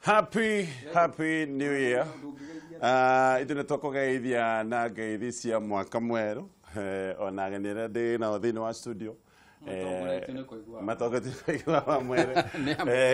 Happy, happy New Year. Ithuĩ nĩ tũkũgeithia na ngeithi cia mwaka mwerũ, ona ageni arĩa ndĩ nao thĩinĩ wa studio. Matongoretie nĩ kũigua wa mwere.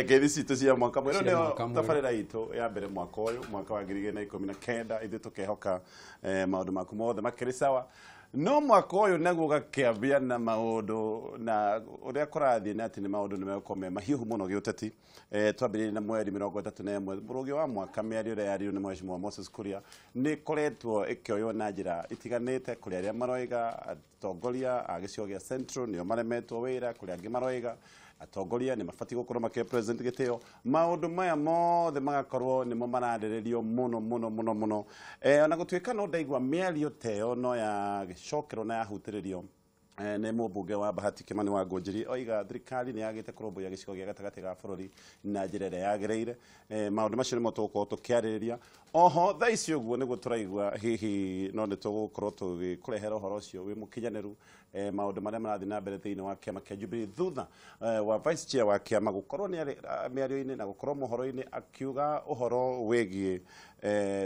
Ngeithi citũ cia mwaka mwerũ Cia nĩyo mwaka mwerũ. tabarĩra itũ ya mbere mwaka ũyũ, mwaka wa 2019. Ithuĩ tũkehoka maũndũ maku mothe makĩrĩ sawa. No mwaka ũyũ naguo ũgakĩambia na maũndũ na ũrĩa kũrathiĩ nĩ atĩ nĩ maũndũ nĩ megũkorwo me mahiũhu mũno gĩũteti. Twambĩrĩirie na mweri 31 mũrũgĩ wa mwaka, mĩario ĩrĩa yaririo nĩ Mheshimiwa Moses Kuria nĩ ĩkoretwo ĩkĩoywo na njĩra itiganĩte. Kũrĩ arĩa maroiga atongoria a gĩcigo gĩa Central nĩo maremetwo wĩra, kũrĩ angĩ maroiga atongoria nĩ mabatiĩ gũkorwo makĩhe president gĩtĩo. Maũndũ maya mothe magakorwo nĩmo mararĩrĩrio mũno mũno mũno mũno. Ona gũtuĩka no ndaigua mĩario ta ĩyo no yagĩcokerwo na yahutĩrĩrio nĩ mũmbunge wa Bahati Kimani wa Ngũnjiri, oiga thirikari nĩ yagĩte kũrũmbũiya gĩcigo gĩa gatagatĩ ga bũrũri na njĩra ĩrĩa yagĩrĩire. Maũndũ macio nĩmo tũgũkorwo tũkĩarĩrĩria oho thaa ici. Ũguo nĩguo tũraigua, hihi no nĩ tũgũkorwo tũgĩkũrehera ũhoro ũcio wĩ mũkinyanĩru, maũndũ marĩa marathiĩ na mbere thĩinĩ wa kĩama kĩa Jubilee thutha wa vice chair wa kĩama gũkorwo nĩ arĩ mĩario-inĩ na gũkorwo mohoro-inĩ akiuga ũhoro wĩgiĩ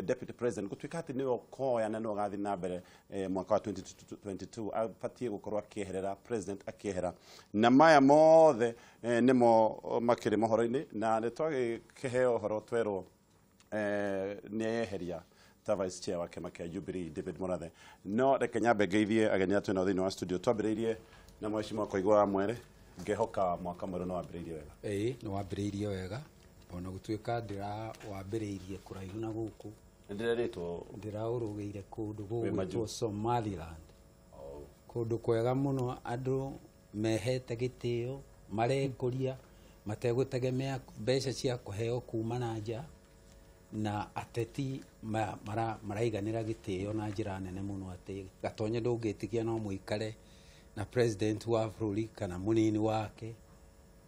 deputy president gũtuĩka atĩ nĩwe ũkoya na nĩwe ũgathiĩ na mbere mwaka wa 2022, abatiĩ gũkorwo akĩeherera president akĩehera. Na maya mothe nĩmo makĩrĩ mohoro-inĩ, na nĩ twagĩkĩheo ũhoro twerwo nĩ eyeheria ta vice chair wa kĩama kĩa Jubilee, David Murathe. No reke nyambe ngeithie ageni atũ nao thĩinĩ wa studio. Twambĩrĩirie na Mheshimiwa Koigua wa Mwere. Ngehoka mwaka mwerũ no wambĩrĩirie wega. Ĩĩ, nĩ wambĩrĩirie wega, ona gũtuĩka ndĩra wambĩrĩirie kũraihu na gũkũ. Nĩ ndĩrerĩtwo. Ndĩraũrũgĩire kũndũ Wĩ gũgwĩtwo majuu. Somaliland, kũndũ kwega mũno, andũ mehete gĩtĩo, marekũria mategũtegemea mbeca cia kũheo kuma na nja, na ateti maraiganĩra gĩtĩo na njĩra nene mũno, atĩ Gatonye ndũngĩtigia no mũikare na president wa bũrũri kana mũnini wake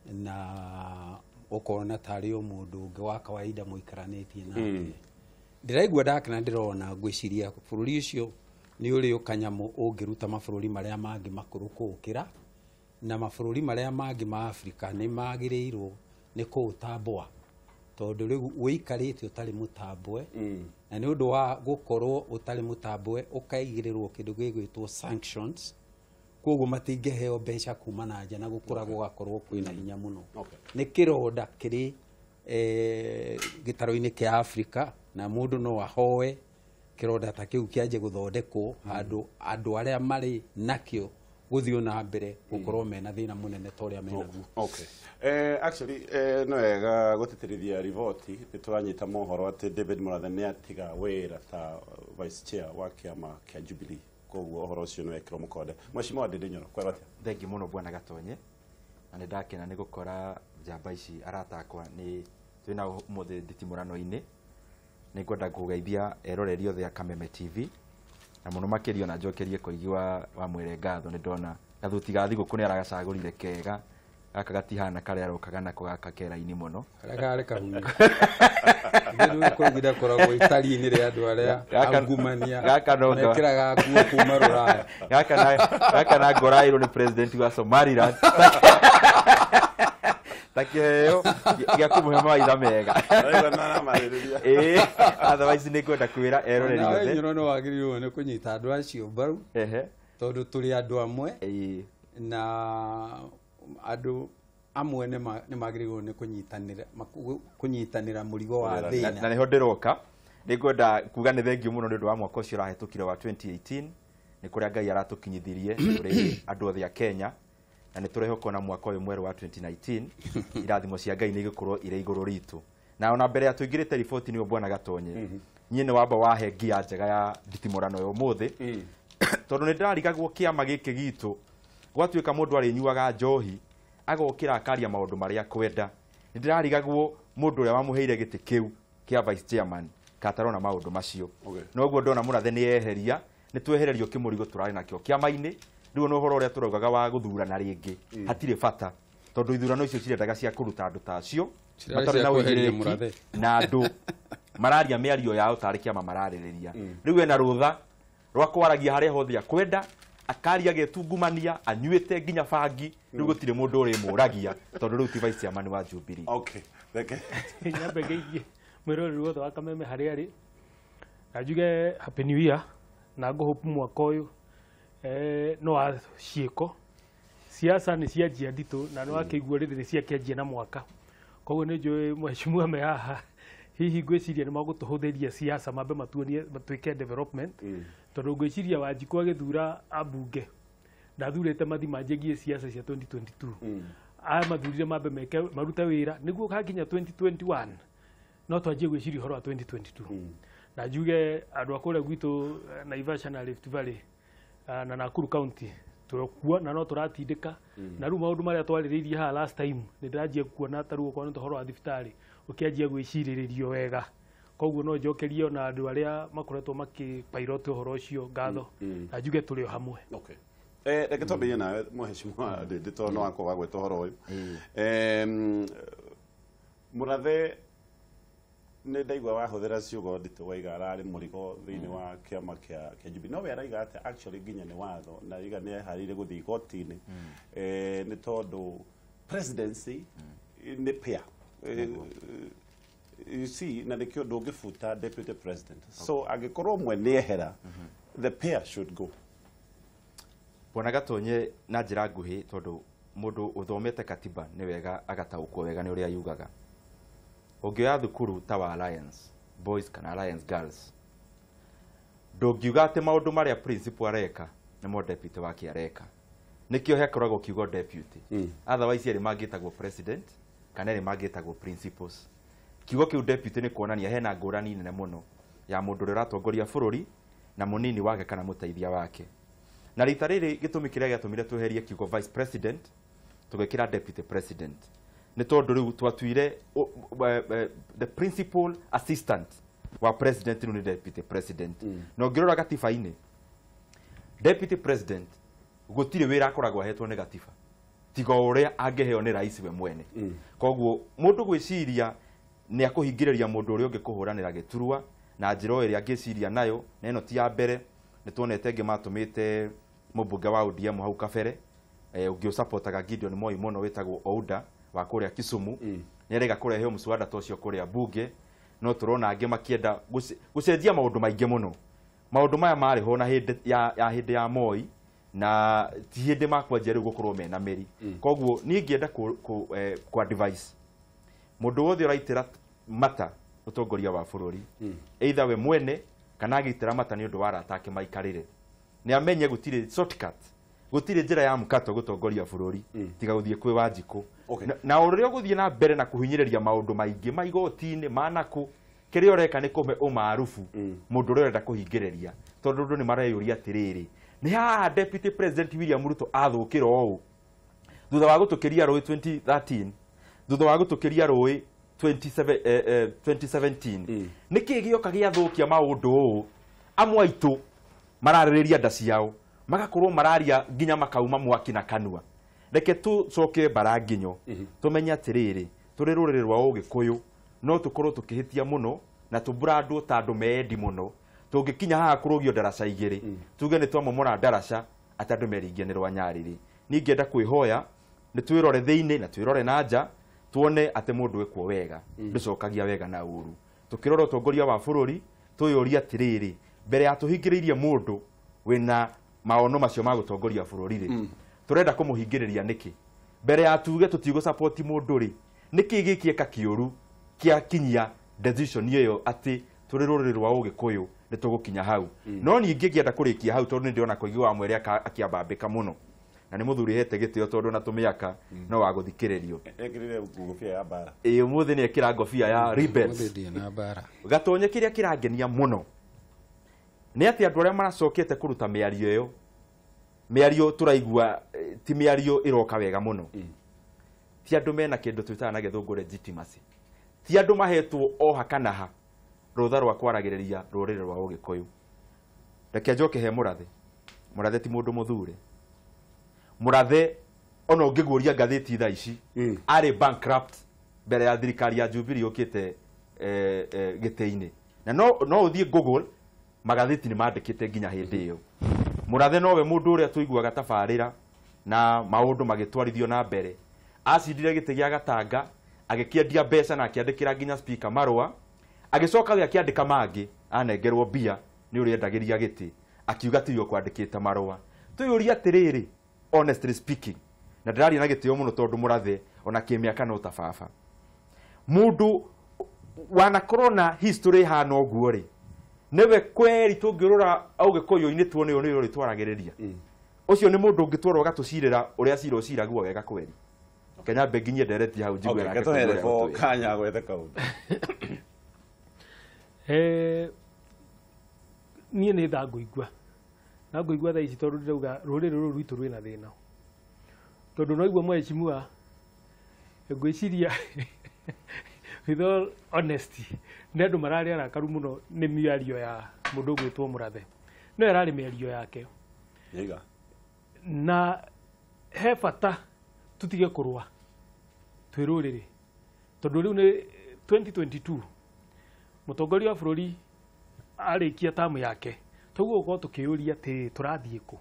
na ũkona tarĩ o mũndũ ũngĩ wa kawaida mũikaranĩtie nake. Ndĩraigua ndakena, ndĩrona ngwĩciria bũrũri ũcio nĩ ũrĩ ũkanyamũ ũngĩruta mabũrũri marĩa mangĩ makũrũ kũũkĩra, na mabũrũri marĩa mangĩ ma Afrika nĩ magĩrĩirwo nĩ kũũtambũa, tondũ rĩu ũikarĩte ũtarĩ mũtambũe, na nĩ ũndũ wa gũkorwo ũtarĩ mũtambũe ũkaigĩrĩrwo kĩndũ gĩgwĩtwo sanctions, koguo matingĩheo mbeca kuma na nja na gũkũra gũgakorwo kwĩna hinya mũno. Nĩ kĩronda kĩrĩ gĩtaro-inĩ kĩa Afrika, na mũndũ no ahoe kĩronda ta kĩu kĩanjie gũthondekwo handũ andũ arĩa marĩ nakĩo gũthiĩ na mbere gũkorwo mena thĩna mũnene ta ũrĩa menaguo. Okay. Actually, no wega gũtĩtĩrithia riboti nĩ tũranyita mohoro atĩ David Murathe nĩ atiga wĩra ta vice chair wa kĩama kĩa Jubilee, koguo ũhoro ũcio nĩ wekĩrwo mũkonde. Mheshimiwa Ndindi Nyoro, kwega atĩa? Thengi mũno, bwana Gatonye, na nĩ ndakena nĩ gũkora njamba ici arata akwa nĩ twĩna ũmũthĩ nditimũrano-inĩ. Nĩ ngwenda kũgeithia eroreri othe a Kameme TV, na mũno makĩria ona njokerie Koigi wa Mwere ngatho. Nĩ ndona gathuti ga thigũkũ nĩ aragacagũrire kega, gaka gatihana karĩa arokaga nako gaka keraini mũno. Karĩa karĩ kahunyu thĩinĩ Koigi ndakoragwo itari-inĩ rĩa andũ arĩa aungumania Gaka no mekĩraga nguo kuma rũraya. Gaka na ngorairwo nĩ president wa Somaliland ta kĩheo gĩa kũmũhe mawaitha mega. Araigua nĩ aramarĩrĩria. Ĩĩ, otherwise nĩ ngwenda kwĩra eroreri Nawe othe Nyoro no wagĩrĩirwo nĩ kũnyita andũ acio mbaru, tondũ tũrĩ andũ amwe, na andũ amwe nĩ magĩrĩirwo nĩ kũnyitanĩra mũrigo wa Na thĩna. Nĩho ndĩroka. Nĩ ngwenda kuga nĩ thengiũ mũno nĩ ũndũ wa mwaka ũcio ũrahĩtũkire wa 2018, nĩ kũrĩa Ngai aratũkinyithirie tũrĩ andũ othe a Kenya, na nĩ tũrehoka ona mwaka ũyũ mwerũ wa 2019 irathimo cia Ngai nĩ igũkorwo irĩ igũrũ ritũ. Na ona mbere ya tũingĩrĩte riboti nĩyo, bwana Gatonye, niĩ nĩ wamba wahe ngia njega ya nditimũrano ya ũmũthĩ, tondũ nĩ ndĩrarigagwo kĩama gĩkĩ gitũ gwatuĩka mũndũ arĩnyuaga njohi agokĩra akaria maũndũ marĩa akwenda. Nĩ ndĩrarigagwo mũndũ ũrĩa wamũheire gĩtĩ kĩu kĩa vice chairman katarona maũndũ macio. Noguo ndona Mũrathe nĩ yeheria, nĩ twehererio kĩmũrigo tũrarĩ nakĩo kĩama-inĩ. Rĩu nĩ ũhoro ũrĩa tũraugaga wa gũthurana rĩngĩ hatirĩ bata, tondũ ithurano icio cirendaga cia kũruta andũ ta acio Cirarĩ matarĩ cia na kweheria ũigĩrĩrĩki Mũrathe. na andũ mararia mĩario yao tarĩ kĩama mararĩrĩria. Rĩu ena rũtha rwa kwaragia harĩa hothe akwenda, akaria getungumania anyuĩte nginya bangi. Rĩu gũtirĩ mũndũ ũrĩmũragia, tondũ rĩu ti vice chairman wa Jubilee. Okay. Reke nyambe ngeithie mwĩroreri wothe wa Kameme harĩa arĩ, na njuge happy new year, na ngũhope mwaka ũyũ no wa ciĩko. Siasa nĩ cianjia nditũ, na nĩ wakĩigua rĩrĩ nĩ ciakĩanjia na mwaka, koguo nĩ njũĩ mheshimiwa me haha, hihi ngwĩciria nĩ magũtũhũthĩria siasa, mambe matuonie matuĩke development, tondũ ngwĩciria Wanjikũ agĩthura ambunge ndathurĩte mathi manjĩgie siasa cia 2022. Aya mathurire mambe meke marute wĩra nĩguo hakinya 2021 no twanjie gwĩciria ũhoro wa 2022. Na njuge andũ a kũrĩa gwitũ Naivasha na Rift Valley na Nakuru County tũrĩ na no tũratindĩka, na rĩu maũndũ marĩa twarĩrĩirie haha last time nĩ ndĩranjia kuona ta rĩu okorwo nĩ ũhoro wa thibitarĩ ũkĩanjia gwĩcirĩrĩrio wega. Koguo no njokerie ona andũ arĩa makoretwo makĩpilot ũhoro ũcio ngatho, na njuge tũrĩ o hamwe. Okay. Reke twambĩrĩrie nawe mheshimiwa Ndindi, tondũ no wakwa wagweta ũhoro ũyũ. Mũrathe, nĩ ndaigua wahũthĩra ciugo nditũ, waiga ararĩ mũrigo thĩinĩ wa kĩama kĩa Jubilee, no we araiga atĩ actually nginya nĩ watho, na araiga nĩ eharĩirie gũthiĩ igoti-inĩ, nĩ tondũ presidency nĩ pair. You see, na nĩkĩo ndũngĩbuta deputy president, so angĩkorwo ũmwe nĩ ehera, the pair should go. Bwana Gatonye, na njĩra nguhĩ, tondũ mũndũ ũthomete katiba nĩ wega agataũkwo wega nĩ ũrĩa yugaga. Ũngĩoya thukuru ta wa Alliance Boys kana Alliance Girls, ndũngiuga atĩ maũndũ marĩa principal areka nĩmo deputy wake areka. Nĩkĩo hekoragwo kiugo deputy. Otherwise erĩ mangĩtagwo president kana erĩ mangĩtagwo principals. Kiugo kĩu deputy nĩ kuonania hena ngũrani nene mũno ya mũndũ ũrĩa ũratongoria bũrũri na mũnini wake kana mũteithia wake. Na rita rĩrĩ gĩtũmi kĩrĩa gĩatũmire tweherie kiugo vice president tũgĩkĩra deputy president nĩ tondũ rĩu twatuire the principal assistant wa president rĩu nĩ deputy president. Na ũngĩrora gatiba-inĩ, deputy president gũtirĩ wĩra akoragwo ahetwo nĩ gatiba tiga o ũrĩa angĩheo nĩ rais we mwene. Koguo mũndũ gwĩciria nĩ akũhingĩrĩria mũndũ ũrĩa ũngĩ kũhũranĩra gĩturwa na njĩra o ĩrĩa angĩciria nayo, na ĩno ti ya mbere. Nĩ tuonete ĩngĩ matũmĩte mũmbunge wa ODM hau kabere, ũngĩ ũsapotaga Gideon Moi mũno wĩtagwo Ouda wa kũrĩa Kisumu, nĩ arega kũrehe mũswada ta ũcio kũrĩa bunge. No tũrona angĩ makĩenda gũcenjia maũndũ maingĩ mũno. Maũndũ maya marĩ ho na hĩndĩ ya hĩndĩ ya Moi, na ti hĩndĩ makwanjia rĩu gũkorwo mena mĩri. Koguo niĩ ingĩenda ku advise mũndũ wothe ũraitĩra mata ũtongoria wa bũrũri, either we mwene kana agĩitĩra mata nĩ ũndũ wa arata ake maikarĩre, nĩ amenye gũtirĩ shortcut, gũtirĩ njĩra ya mũkato gũtongoria bũrũri tiga gũthiĩ kwĩ Wanjikũ. Na ũrĩa ũgũthiĩ na mbere na kũhinyĩrĩria maũndũ maingĩ ma igoti-inĩ ma nakũ, kĩrĩa ũreka nĩ kũhe ũmaarubu mũndũ ũrĩa ũrenda kũhingĩrĩria, tondũ andũ nĩ mareyũria atĩrĩrĩ, nĩ haha deputy president William Ruto athũkĩra ũũ thutha wa gũtũkĩria rũĩ 2013, thutha wa gũtũkĩria rũĩ 2017, nĩkĩ gĩoka gĩathũkia maũndũ ũũ? Amwe aitũ mararĩrĩria nda ciao, magakorwo mararia nginya makauma mwaki na kanua. Reke tũcoke mbara nginyo, tũmenye atĩrĩrĩ, tũrĩ rũrĩrĩ rwa Ũgĩkũyũ no tũkorwo tũkĩhĩtia mũno na tũbrandwo ta andũ meendi mũno. Tũngĩkinya haha kũrũgio ndaraca igĩrĩ, tuge nĩ twamomora ndaraca atĩ andũ meringia nĩ rwa nyarĩrĩ. Niĩ ingĩenda kwĩhoya nĩ twĩrore thĩinĩ na twĩrore na nja, tuone atĩ mũndũ ekwo wega ndũcokagia wega na ũru. Tũkĩrora ũtongoria wa bũrũri twĩyũrie atĩrĩrĩ, mbere ya tũhingĩrĩirie mũndũ wĩna maono macio ma gũtongoria bũrũri rĩ, tũrenda kũmũhingĩrĩria nĩkĩ? Mbere ya tuge tũtigũ support mũndũ rĩ, nĩkĩ gĩkĩeka kĩũru kĩakinyia decision ĩyo atĩ tũrĩ rũrĩrĩ rwa Ũgĩkũyũ nĩ tũgũkinya hau? No ningĩ ngĩenda kũrĩkia hau, tondũ nĩ ndĩrona Koigi wa Mwere akĩambambĩka mũno, na nĩ mũthuri hete gĩtĩo tondũ na tũmĩaka no wa gũthikĩrĩrio. Ekĩrire ngũbia ya mbara. Ĩĩ, ũmũthĩ nĩ ekĩra ngobia ya rebels. Ũmũthĩ ndirĩ na mbara. Gatonye, kĩrĩa kĩrangenia mũno nĩ atĩ andũ arĩa maracokete kũruta mĩario ĩyo, mĩario tũraigua ti mĩario ĩroka wega mũno, ti andũ mena kĩndũ twĩtaga na gĩthũngũ legitimacy, ti andũ mahetwo o ha kana ha rũtha rwa kwaragĩrĩria rũrĩrĩ rwa Ũgĩkũyũ. Reke njoke he Mũrathe. Mũrathe ti mũndũ mũthure. Mũrathe ona ũngĩguũria ngathĩti thaa ici, arĩ bankrupt mbere ya thirikari ya Jubilee yũkĩte gĩtĩ-inĩ, na no ũthiĩ Google, magathĩti nĩ mandĩkĩte nginya hĩndĩ ĩyo. Mũrathe nowe mũndũ ũrĩa tũiguaga tabarĩra na maũndũ magĩtwarithio na mbere. Acindire gĩtĩ gĩa Gatanga, Agĩkĩendia mbeca na akĩandĩkĩra nginya speaker marũa. Agĩcoka we akĩandĩka mangĩ anengerwo mbia nĩ ũrĩa endagĩria gĩtĩ, akiuga tiwe ũkwandĩkĩte marũa. Twĩyũrie atĩrĩrĩ, honestly speaking, na ndĩraria na gĩtĩo mũno tondũ Mũrathe ona kĩmĩaka no ta baba, mũndũ wanakorwo na history ĩhana ũguo rĩ, nĩwe kweri tũngĩrora Ũgĩkũyũ-inĩ tuone ũyũ nĩwe ũrĩtwaragĩrĩria. Ũcio nĩ mũndũ ũngĩtwarwo agatũcirĩra ũrĩa cira ũciragwo wega kweri. Kenya nyambe nginyie ndereti hau njigue Okay, nake gatuhere kũigua bo ũrĩa gũtwĩra. kanya gwethe kaundu. Niĩ nĩ tha ngũigua na ngũigua thaa ici tondũ ndĩrauga rũrĩrĩ rũrũ rwitũ rwĩna thĩna, tondũ no igua mheshimiwa ngwĩciria with all honesty nĩ andũ mararĩ arakaru mũno nĩ mĩario ya mũndũ ũgwĩtwo Mũrathe, no ĩrarĩ mĩario yake. Nyiga. Na he bata tutige kũrũa twĩ rũrĩrĩ, tondũ rĩu nĩ 2022 mũtongoria wa bũrũri arĩkia tamu yake, tũguo gũkorwo tũkĩyũria atĩrĩ tũrathiĩ kũ.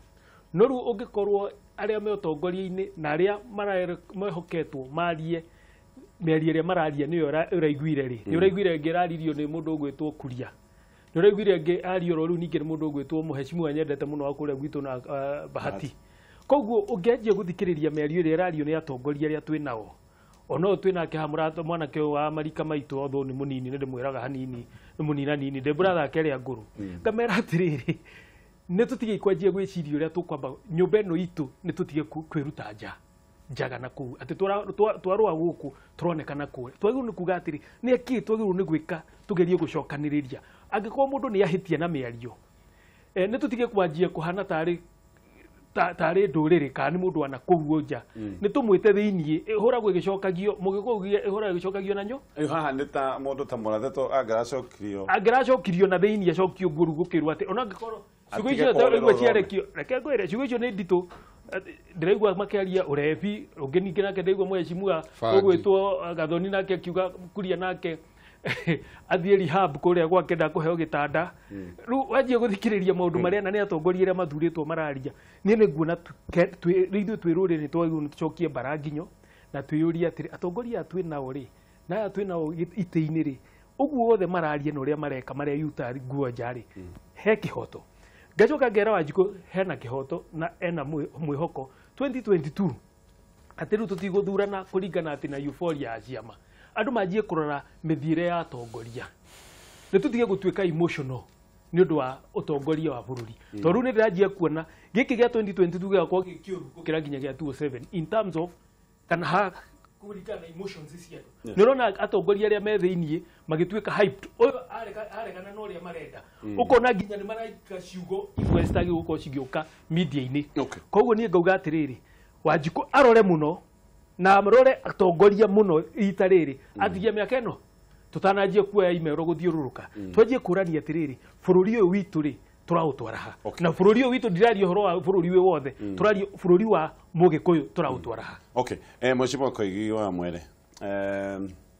No rĩu ũngĩkorwo arĩa me ũtongoria-inĩ na arĩa mehoketwo marie mĩario ĩrĩa mararia nĩyo ũraiguire rĩ, nĩ ũraiguire ĩngĩ ĩraririo nĩ mũndũ ũgwĩtwo Kuria, nĩ ũraiguire ĩngĩ ario oro rĩu ningĩ nĩ mũndũ ũgwĩtwo mũhecimu nyendete mũno wa kũrĩa gwitũ na Bahati. Koguo ũngĩanjia gũthikĩrĩria mĩario ĩrĩa ĩrario nĩ atongoria arĩa twĩ nao, ona ũyũ twĩ nake haha mũrata mwanake ũyũ wa marika maitũ, although nĩ mũnini, nĩ ndĩmwĩraga hanini nĩ mũnina nini, ndĩ brother yake ĩrĩa ngũrũ, ngamera atĩrĩrĩ, nĩ tũtige kwanjia gwĩciria ũrĩa tũkwamba nyũmba ĩno itũ, nĩ tũtige kwĩruta nja njaga na kũu atĩ twarũa gũkũ tũronekana kũrĩa. Twagĩrĩirwo nĩ kuga atĩrĩ, nĩ akĩ twagĩrĩirwo nĩ gwĩka tũgerie gũcokanĩrĩria. Angĩkorwo mũndũ nĩ ahĩtia na mĩario, nĩ tũtige kwanjia kũhana tarĩ tarĩ ndũrĩrĩ kana nĩ mũndũ wana kũu nja, nĩ tũmwĩte thĩiniĩ, ĩhũragwo ĩgĩcokagio mũgĩkũyũ, ĩhũragwo ĩgĩcokagio na nyo. Rĩu haha nĩ ta mũndũ ta Mũrathe to angĩracokirio. Angĩracokirio na thĩiniĩ acokio nguo rĩu gũkĩrwo atĩ ona angĩkorwo ciugo Atige icio kũhũrĩrwo ũraigua thome. ciarekio, reke ngwĩre ciugo icio nĩ nditũ. Ndĩraigua makĩaria ũrebi ũngĩ, ningĩ nake ndĩraigua mheshimiwa Bangi. ũgwĩtwo Gathoni nake akiuga Kuria nake athiĩ rehab kũrĩa gwake ndakũheo gĩtanda. Rĩu wanjia gũthikĩrĩria maũndũ marĩa na nĩ atongoria arĩa mathurĩtwo mararia, niĩ nĩ nguona ithuĩ twĩ rũrĩrĩ twagĩrĩirwo nĩ tũcokie mbara nginyo na twĩyũrie atĩrĩ, atongoria aya twĩ nao rĩ, na aya twĩ nao itĩ-inĩ rĩ, ũguo wothe mararia na ũrĩa mareka mareyuta nguo nja rĩ, he kĩhoto. Ngacoka ngera Wanjikũ hena kĩhoto na ena mwĩhoko 2022 atĩ rĩu tũtigũthurana kũringana atĩ na euphoria ya ciama, andũ manjie kũrora mĩthiĩre ya atongoria, nĩ tũtige gũtuĩka emotional nĩ ũndũ wa ũtongoria wa bũrũri, tondũ rĩu nĩ ndĩranjia kuona gĩkĩ gĩa 2022 gĩgakorwo gĩ kĩũru gũkĩra nginya gĩa 2007 in terms of kana ha kũringana na emotions cia andũ. Nĩ ũrona atongoria arĩa me thĩiniĩ magĩtuĩka hyped, ũyũ aregana na ũrĩa marenda, ũkona nginya nĩ maraika ciugo imwe citagĩrĩirwo gũkorwo cigĩũka media-inĩ. Koguo niĩ ngauga atĩrĩrĩ, Wanjikũ arore mũno na arore atongoria mũno rita rĩrĩ, atigie mĩaka ĩno tũtananjia kuoya imero gũthiũrũrũka, twanjie kũrania atĩrĩrĩ, bũrũri ũyũ witũ rĩ tũraũtwara ha? Na bũrũri ũyũ witũ, ndiraria ũhoro wa bũrũri wĩ wothe, tũraria bũrũri wa mũgĩkũyũ tũraũtwara ha? Okay. Mheshimiwa Koigi wa Mwere.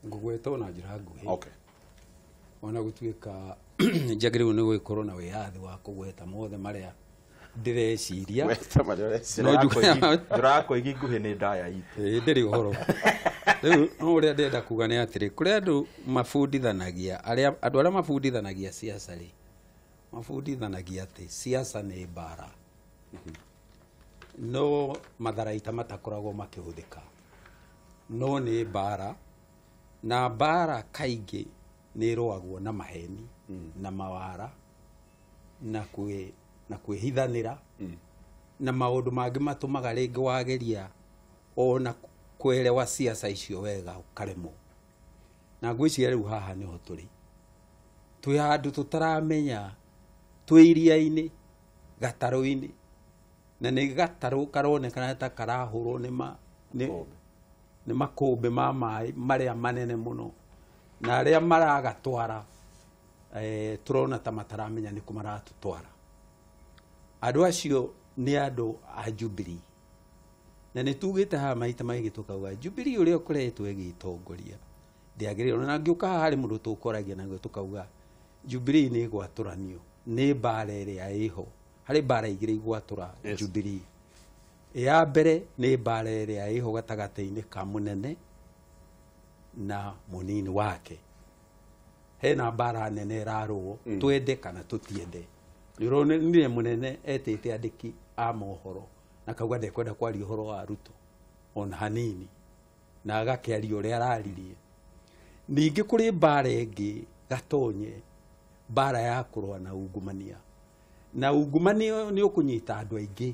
Ngũgwetwo na njĩra nguhĩ. Okay. Ona gũtuĩka njagĩrĩirwo nĩ gũgĩkorwo na wĩyathi wa kũgweta mothe marĩa ndĩreciria. Weta marĩa ũreciria. No njuge- Njĩra ya Koigi nguhĩ nĩ ndaya itũ. Ĩĩ, ndĩrĩ ũhoro rĩu, no ũrĩa ndĩrenda kuga nĩ atĩrĩ, kũrĩ andũ mabundithanagia, arĩa andũ arĩa mabundithanagia siasa rĩ, mabundithanagia atĩ siasa nĩ mbara, no matharaita matakoragwo makĩhũthĩka, no nĩ mbara, na mbara kaingĩ nĩ ĩrũagwo na maheni na mawara na kwĩhithanĩra na maũndũ mangĩ matũmaga rĩngĩ wageria ona kuelewa siasa icio wega ũkaremwo. Na ngwĩciria rĩu haha nĩho tũrĩ, twĩ handũ tũtaramenya, twĩ iria-inĩ gatarũ-inĩ, na nĩ gatarũ karonekana ta karahũrwo nĩ makũmbĩ ma maĩ marĩa manene mũno, na arĩa maragatwara tũrona ta mataramenya nĩkũ maratũtwara. Andũ acio nĩ andũ a Jubilee, na nĩ tugĩte haha maita maingĩ tũkauga Jubilee ũrĩa ũkoretwo ĩgĩtongoria ndĩagĩrĩirwo, na ngĩũka haha harĩ mũndũ tũkoragia naguo tũkauga Jubilee nĩ ĩgwatũranio nĩ mbara ĩrĩa ĩho. Harĩ mbara igĩrĩ igwatũra Jubilee. Ya mbere nĩ mbara ĩrĩa ĩho gatagatĩ-inĩ ka mũnene na munini wake. Hena mbara nene ĩrarũo, twende kana tũtiende. Nĩũronire mũnene etĩte andĩki a mohoro na kauga ndekwenda kwaria ũhoro wa Ruto ona hanini, na agakĩaria ũrĩa araririe. Ningĩ kũrĩ mbara ĩngĩ Gatonye, mbara ya kũrũa na ungumania. Na ungumania nĩ ũkũnyita andũ aingĩ,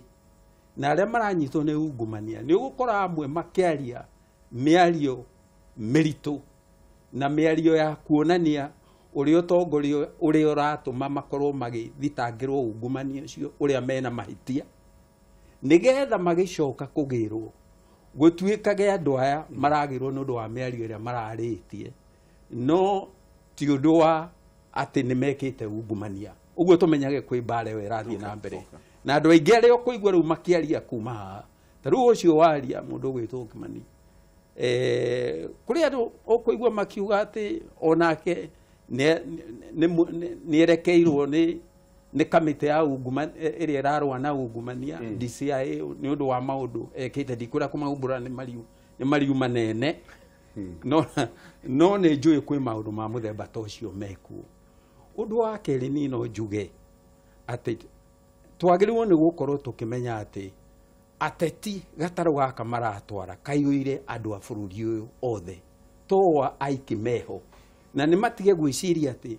na arĩa maranyitwo nĩ ungumania nĩ ũgũkora amwe makĩaria mĩario mĩritũ na mĩario ya kuonania ũrĩa ũtongoria ũrĩa ũratũma makorwo magĩthitangĩrwo ungumania ũcio ũrĩa mena mahĩtia, nĩgetha magĩcoka kũgĩrwo gũtuĩkage andũ aya maragĩrwo nĩ ũndũ wa mĩario ĩrĩa mararĩtie, no ti ũndũ wa atĩ nĩ mekĩte ungumania. Ũguo tũmenyage kwĩ mbara ĩyo ĩrathiĩ na mbere, na andũ aingĩ arĩa ũkũigua rĩu makĩaria kuma haha, ta rĩu ũcio waria mũndũ ũgwĩtwo Kimani, kũrĩ andũ ũkũigua makiuga atĩ onake nĩerekeirwo nĩ kamĩtĩ ya ungumania ĩrĩa ĩrarũa na ungumania, DCI, nĩ ũndũ wa maũndũ ekĩte. Ndikwĩra kũmaumbũra nĩ mariu manene, no nĩ njũĩ kwĩ maũndũ ma mũthemba ta ũcio mekuo. Ũndũ wa kerĩ niĩ no njuge atĩ twagĩrĩirwo nĩ gũkorwo tũkĩmenya atĩ ateti gatarũ gaka maratwara kaiyũire andũ a bũrũri ũyũ othe, to a aiki meho, na nĩ matige gwĩciria atĩ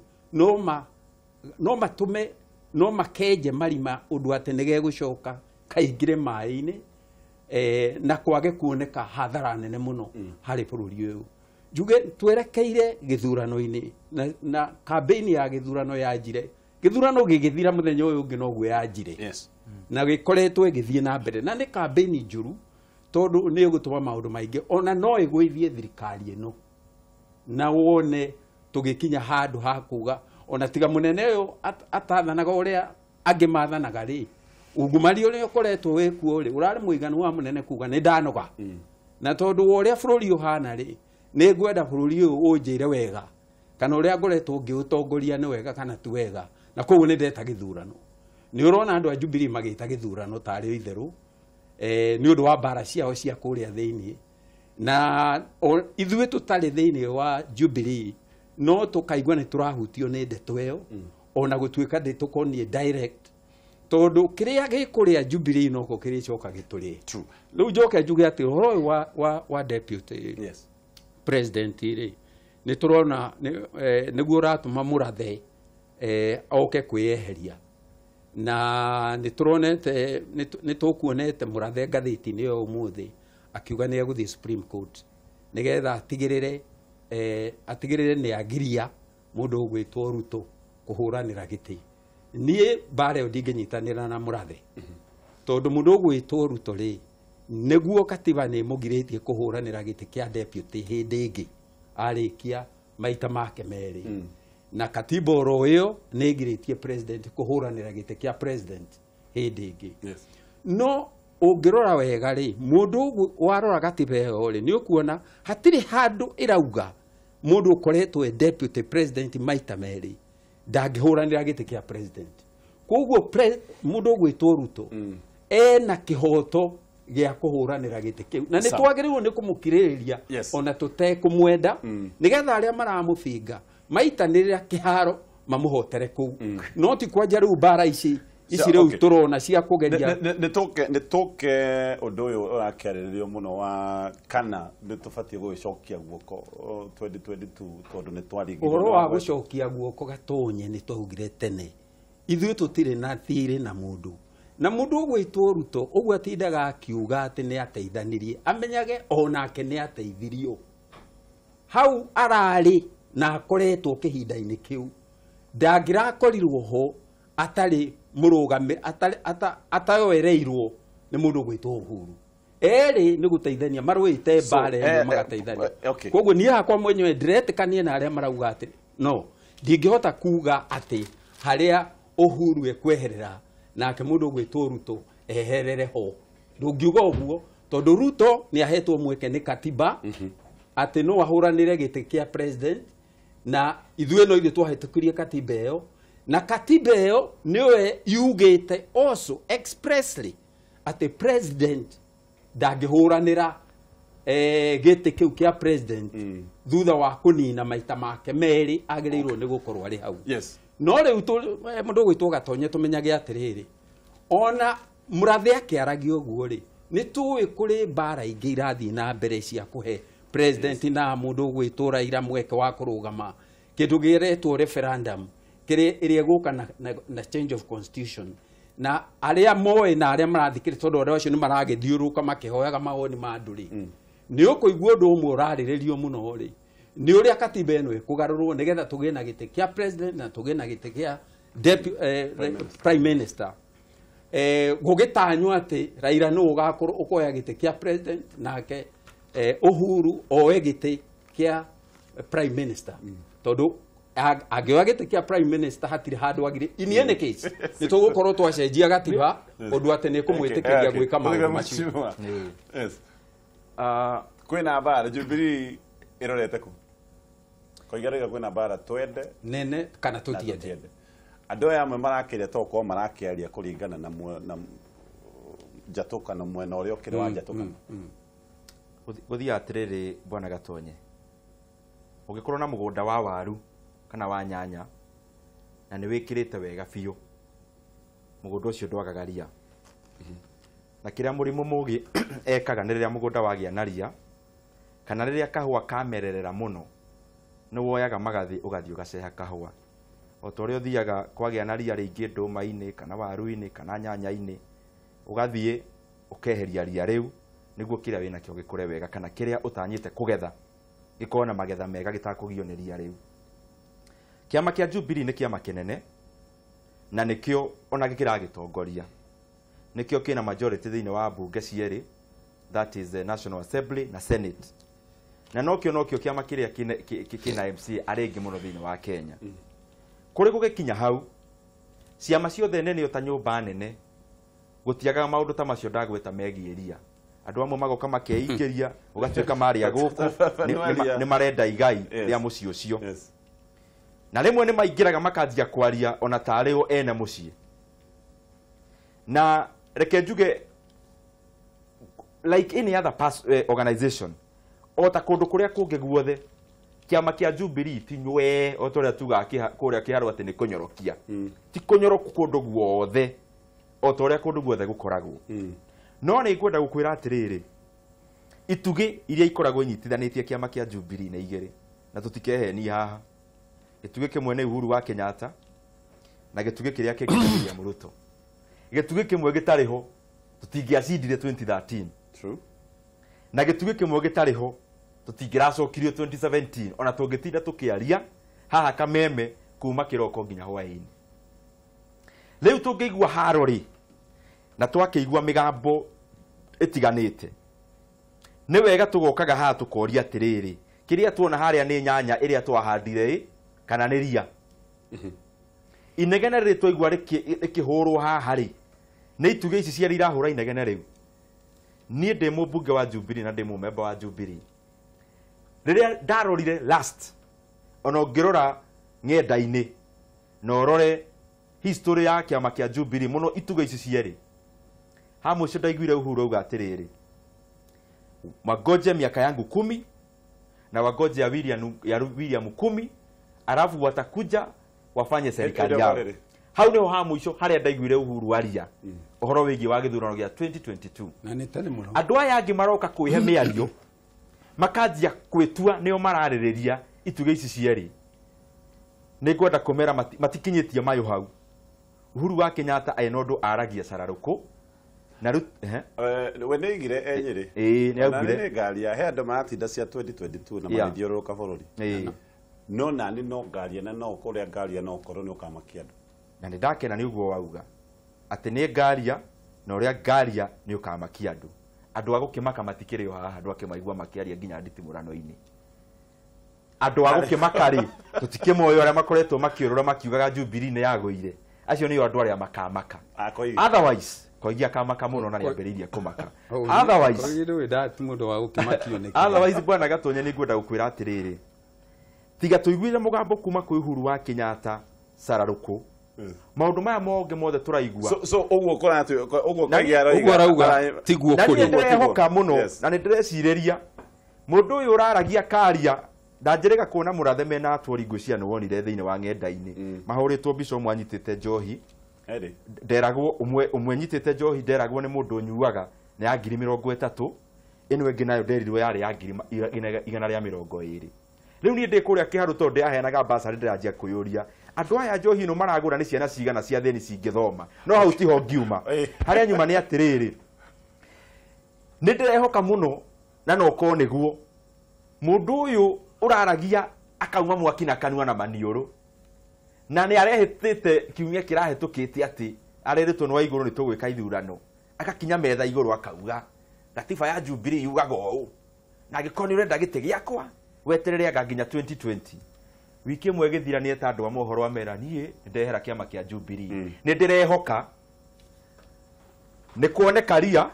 no matũme no makenje marima ũndũ atĩ nĩ gegũcoka kaingĩre maĩ-inĩ, na kwage kuoneka hathara nene mũno harĩ bũrũri ũyũ. Njuge twerekeire gĩthurano-inĩ na campaign ya gĩthurano yanjire, gĩthurano gĩgĩthira mũthenya ũyũ ũngĩ noguo yanjire. Yes. Na gĩkoretwo ĩgĩthiĩ na mbere, na nĩ campaign njũru tondũ nĩ ĩgũtũma maũndũ maingĩ, ona no ĩgũithie thirikari ĩno, na wone tũgĩkinya handũ ha kuga ona tiga mũnene ũyũ atathanaga ũrĩa angĩ mathanaga rĩ, ungumania ũrĩa ũkoretwo wĩkuo rĩ ũrarĩ mũiganu wa mũnene kuga nĩ ndanoga. Na tondũ wa ũrĩa bũrũri ũhana rĩ, nĩ ngwenda bũrũri ũyũ ũnjĩre wega kana ũrĩa ngoretwo ngĩũtongoria nĩ wega kana ti wega, na koguo nĩ ndeta gĩthurano. Nĩ ũrona andũ a Jubilee magĩta gĩthurano tarĩ itherũ, nĩ ũndũ wa mbara ciao cia kũrĩa thĩinĩ, na ithuĩ tũtarĩ thĩinĩ wa Jubilee no tũkaigua nĩ tũrahutio nĩ ndeto ĩyo, ona gũtuĩka ndĩtũkoniĩ direct, tondũ kĩrĩa gĩkũrĩa Jubilee noko kĩrĩcoka gĩtũrĩe. Rĩu njoke njuge atĩ ũhoro ũyũ wa deputy president rĩ, nĩ tũrona nĩguo ũratũma Mũrathe oke kwĩyeheria, na nĩ tũronete nĩ tũkuonete Mũrathe ngathĩti-inĩ ĩyo ũmũthĩ akiuga nĩ egũthiĩ Supreme Court nĩgetha atigĩrĩre atigĩrĩre nĩ agiria mũndũ ũgwĩtwo Ruto kũhũranĩra gĩtĩ. Niĩ mbara ĩyo ndingĩnyitanĩra na Mũrathe, tondũ mũndũ ũgwĩtwo Ruto rĩ, nĩguo katiba nĩ ĩmũgirĩtie kũhũranĩra gĩtĩ kĩa deputy hĩndĩ ĩngĩ arĩkia maita make merĩ, na katiba oro ĩyo nĩ ĩgirĩtie president kũhũranĩra gĩtĩ kĩa president hĩndĩ ĩngĩ. No ũngĩrora wega rĩ, mũndũ warora katiba ĩyo rĩ, nĩ ũkuona hatirĩ handũ ĩrauga mũndũ ũkoretwo e deputy president maita merĩ ndangĩhũranĩra gĩtĩ kĩa president. Koguo mũndũ ũgwĩtwo Ruto ena kĩhoto gĩa kũhũranĩra gĩtĩ kĩu, na nĩ twagĩrĩirwo nĩ kũmũkirĩrĩria ona tũtekũmwenda, nĩgetha arĩa maramũbinga maitanĩrĩra kĩharo mamũhotere kũu. No ti kwanja rĩu mbara ici ici rĩu tũrona cia kũgeria. Nĩ tũke ũndũ ũyũ ũrakĩarĩrĩrio mũno wa kana nĩ tũbatiĩ gũgĩcokia guoko 2022 tondũ nĩ twaringire ũhoro wa gũcokia guoko Gatonye. Nĩ twaugire tene ithuĩ tũtirĩ na thirĩ na mũndũ, na mũndũ ũgwĩtwo Ruto ũguo atindaga akiuga atĩ nĩ ateithanirie, amenyage onake nĩ ateithirio. Hau ararĩ na akoretwo kĩhinda-inĩ kĩu, ndangĩrakorirwo ho atarĩ mũrũgame, atayoereirwo nĩ mũndũ ũgwĩtwo Uhuru. Erĩ nĩ gũteithania marũĩte mbara ĩmwe magateithania. Koguo niĩ hakwa mwenyewe ndiretĩkania na arĩa marauga atĩ no ndingĩhota kuga atĩ harĩa Uhuru ekweherera nake mũndũ ũgwĩtwo Ruto eherere ho. Ndũngiuga ũguo tondũ Ruto nĩ ahetwo mweke nĩ katiba atĩ no ahũranĩre gĩtĩ kĩa president, na ithuĩ no ithuĩ twahĩtũkirie katiba ĩyo, na katiba ĩyo nĩyo yugĩte also expressly atĩ president ndangĩhũranĩra gĩtĩ kĩu kĩa president thutha wa kũnina maita make merĩ agĩrĩirwo nĩ gũkorwo arĩ hau. Yes. No rĩu mũndũ ũgwĩtwo Gatonye tũmenyage atĩrĩrĩ, ona mũrathe akĩaragia ũguo rĩ, nĩ tũĩ kũrĩ mbara ingĩ irathiĩ na mbere cia kũhe president na mũndũ ũgwĩtwo Raila mweke wa kũrũgama kĩndũ gĩretwo referendum kĩrĩa ĩrĩa ĩgũka na change of constitution, na arĩa moĩ na arĩa marathikĩrĩria tondũ andũ acio nĩ maragĩthiũrũrũka makĩhoyaga mawoni ma andũ rĩ, nĩ ũkũigua ũndũ ũmwe ũrarĩrĩrio mũno rĩ, nĩ ũrĩa katiba ĩno ĩkũgarũrwo nĩgetha tũgĩe na gĩtĩ kĩa president na tũgĩe na gĩtĩ kĩa prime minister. Gũgĩtanywo atĩ Raila nĩ ũgakorwo ũkoya gĩtĩ kĩa president nake Uhuru oe gĩtĩ kĩa prime minister, tondũ angĩoya gĩtĩ kĩa prime minister hatirĩ handũ agire. In any case nĩ tũgũkorwo twacenjia gatiba ũndũ atĩ nĩ kũmwĩtĩkĩria gwĩka maũndũ macio. Yes. Kwĩna mbara Jubilee ĩrorete kũ? Koiga kwĩna mbara twende nene kana tũtiende. Andũ aya amwe marakĩria to gũkorwo marakĩaria kũringana na njatũkano mwena ũrĩa ũkĩrĩ wa njatũkano. Gũthiaga atĩrĩrĩ bwana Gatonye, ũngĩkorwo na mũgũnda wa waru kana wa nyanya na nĩ wĩkĩrĩte wega biũ, mũgũnda ũcio ndwagaga ria. Na kĩrĩa mũrĩmi mũgĩ ekaga nĩ rĩrĩa mũgũnda wagĩa na ria kana rĩrĩa kahũa kamererera mũno, nĩ woyaga magathĩ ũgathiĩ ũgaceha kahũa. O ta ũrĩa ũthiaga kwagĩa na ria rĩingĩ ndũma-inĩ kana waru-inĩ kana nyanya-inĩ, ũgathiĩ ũkeheria ria rĩu nĩguo kĩrĩa wĩnakĩo gĩkũre wega kana kĩrĩa ũtanyĩte kũgetha gĩkorwo na magetha mega gĩtakũgio nĩ ria rĩu. Kĩama kĩa Jubilee nĩ kĩama kĩnene na nĩkĩo ona gĩkĩragĩtongoria, nĩkĩo kĩna majority thĩinĩ wa mbunge cierĩ, that is the National Assembly na Senate, na nokĩo kĩama kĩrĩa kĩna MCA arĩa aingĩ mũno thĩinĩ wa Kenya. Kũrĩ gũgĩkinya hau, ciama ciothe nene ta nyũmba nene gũtiagaga maũndũ ta macio ndagweta megiĩ ria. Andũ amwe magoka makeingĩria ũgatuĩka marĩa gũkũ nĩ marenda igai rĩa mũciĩ ũcio, na rĩmwe nĩ maingĩraga makanjia kwaria ona tarĩ o ene mũciĩ. Na reke njuge like any other organization, o ta kũndũ kũrĩa kũngĩ guothe, kĩama kĩa Jubilee ti nywe o ta ũrĩa tugaga kũrĩa kĩharwo atĩ nĩ kũnyorokia, ti kũnyoroku kũndũ guothe o ta ũrĩa kũndũ guothe gũkoragwo. No nĩ ngwenda gũkwĩra atĩrĩrĩ, itugĩ iria ikoragwo inyitithanĩtie kĩama kĩa Jubilee nĩ igĩrĩ, na tũtikehenie haha. Gĩtugĩ kĩmwe nĩ Uhuru wa Kenyatta na gĩtugĩ kĩrĩa kĩngĩ nĩ William Ruto. Gĩtugĩ kĩmwe gĩtarĩ ho tũtingĩacindire 2013. True. Na gĩtugĩ kĩmwe gĩtarĩ ho tũtingĩracokirio 2017 ona tũngĩtinda tũkĩaria haha kameme kuma kĩroko nginya hwaĩ-inĩ. Rĩu tũngĩigua haro rĩ, na twakĩigua mĩgambo ĩtiganĩte, nĩ wega tũgokaga haha tũkoria atĩrĩrĩ, kĩrĩa tuona harĩa nĩ nyanya ĩrĩa twahandire ĩ kana nĩ ria? Inegene rĩrĩ twaigua rĩkĩhũrwo haha rĩ, nĩ itugĩ ici cierĩ irahũra inegene rĩu. Niĩ ndĩ mũmbunge wa Jubilee na ndĩ mũmemba wa Jubilee. Rĩrĩa ndarorire last, ona ũngĩrora ng'enda-inĩ na ũrore history ya kĩama kĩa Jubilee mũno itugĩ ici cierĩ, ha mũico ndaiguire Uhuru auga atĩrĩrĩ, magoje miaka yangu 10 na wagoje ya William 10, alafu watakuja wafanye serikali yao. Hau niho ha mũico harĩa ndaiguire Uhuru aria ũhoro wĩgiĩ wa gĩthurano gĩa 2022. Na nĩ tene mũno. Andũ aya angĩ maroka kwĩhe mĩario makanjia kwĩtua nĩo mararĩrĩria itugĩ ici cierĩ. Nĩ ngwenda kũmera matikinyĩtie mayũ hau. Uhuru wa Kenyatta ena ũndũ aragia cararũkũ na rĩu we nĩ aigire enyĩrĩ. Ĩĩ, nĩ augire. Nĩ ngaria he andũ maratinda cia 2022 na magĩthiũrũrũka bũrũri. No nani no ngaria na no kũrĩa ngaria no ũkorwo nĩ ũkamakia andũ. Na nĩ ndakena nĩ ũguo wauga atĩ nĩ ngaria na ũrĩa ngaria nĩ ũkamakia andũ. Andũ a gũkĩmaka matikĩrĩ o haha, andũ akĩmaigua makĩaria nginya nditimũrano-inĩ. Andũ a gũkĩmaka rĩ, tũtikĩmoĩ arĩa makoretwo makĩũrũra makiugaga Jubilee nĩ yagũire. Acio nĩo andũ arĩa makamaka. Otherwise, Koigi akamaka mũno na nĩambĩrĩirie kũmaka. Otherwise, otherwise bwana Gatonye nĩ ngwenda gũkwĩra atĩrĩrĩ, tiga tũiguire mũgambo kuma kwĩ Uhuru wa Kenyatta cararũkũ, maũndũ maya mothe mothe tũraigua. So ũguo kũratũ ũguo Koigi arauga tiguo kũrĩ. Na nĩ ndĩrehoka mũno na nĩ ndĩrecirĩria Mũndũ ũyũ ũraragia karia ndanjĩrĩga kuona mũrathe mena atwari ngwĩciria nĩ wonire thĩinĩ wa ng'enda-inĩ mahũrĩtwo mbica ũmwe anyitĩte njohi. Eri. Nderagwo ũmwe ũmwe nyitĩte njohi, nderagwo nĩ mũndũ ũnyuaga nĩ ya 30,000, ĩno ĩngĩ nayo nderirwo yarĩ ya 120,000. Rĩu niĩ ndĩ kũrĩa kĩharũ tondũ ndĩaheanaga basarĩ, ndĩranjia kwĩyũria andũ aya njohi ĩno maragũra nĩ ciana cigana cia thĩni cingĩthoma, no hau tiho ngiuma. Harĩa nyuma nĩ atĩrĩrĩ, nĩ ndĩrehoka mũno na no korwo nĩguo mũndũ ũyũ ũraragia akauma mwaki na kanua na maniũrũ, na nĩ arehĩtĩte kiumia kĩrahĩtũkĩte atĩ arerĩtwo nĩ wa igũrũ nĩ tũgwĩka ithurano, akakinya metha igũrũ akauga gatiba ya Jubilee yugaga ũũ, na angĩkorwo nĩ ũrenda gĩtĩ gĩakwa weterere anga nginya 2020. Wiki ĩmwe ĩgĩthira nĩ eta andũ a mohoro amera niĩ nĩ ndehera kĩama kĩa Jubilee. Nĩ ndĩrehoka nĩ kuoneka ria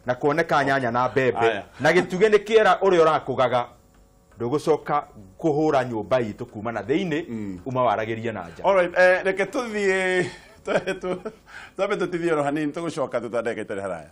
na kuoneka nyanya na mbembe na gĩtugĩ nĩ kĩera ũrĩa ũrakũgaga ndũgũcoka kũhũra nyũmba itũ kuma na thĩinĩ uma waragĩrie na nja. Alright, reke tuthiĩ twambe tũtithie oro hanini, tũgũcoka thutha ndagĩka itarĩ haraya.